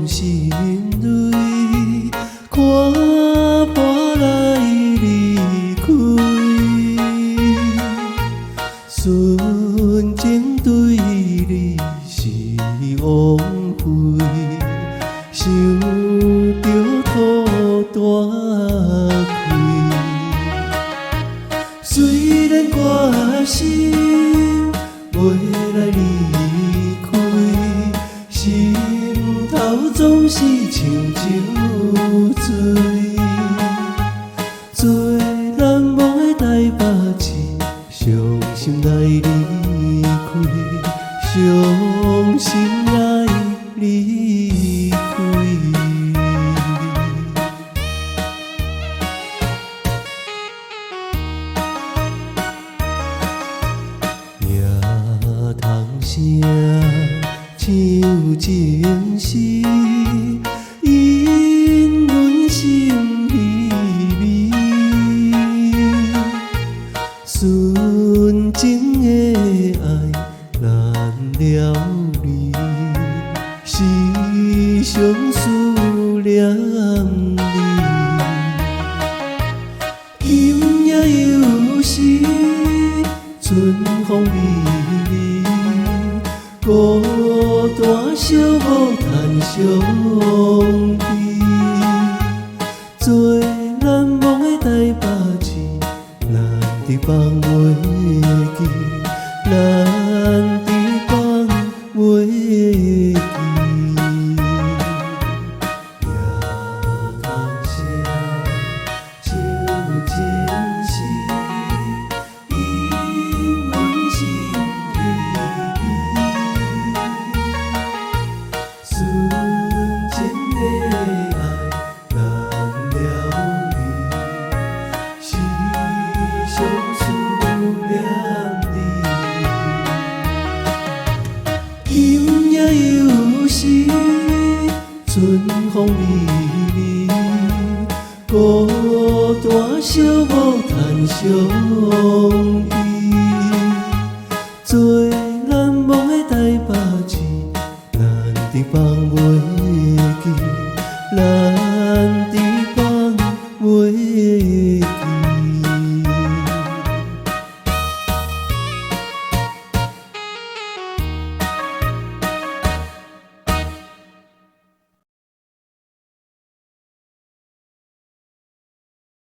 心淚，看破來離開，純情對你是枉費，想著肚大開。雖然決心袂來離開，心頭總是像酒醉。最難忘的台北市，傷心來離開，傷心來離開。夜通声唱情詩，引阮心稀微。純情的愛難料理，時常思念你。今夜又是春風微微，孤單寂寞嘆相悲。最難忘的台北市，難得放袂記，難得放袂記。夜通聲唱情詩，引阮心稀微。純情的愛難料理，時常思念你。今夜又是春風微微，孤單寂寞嘆相悲。最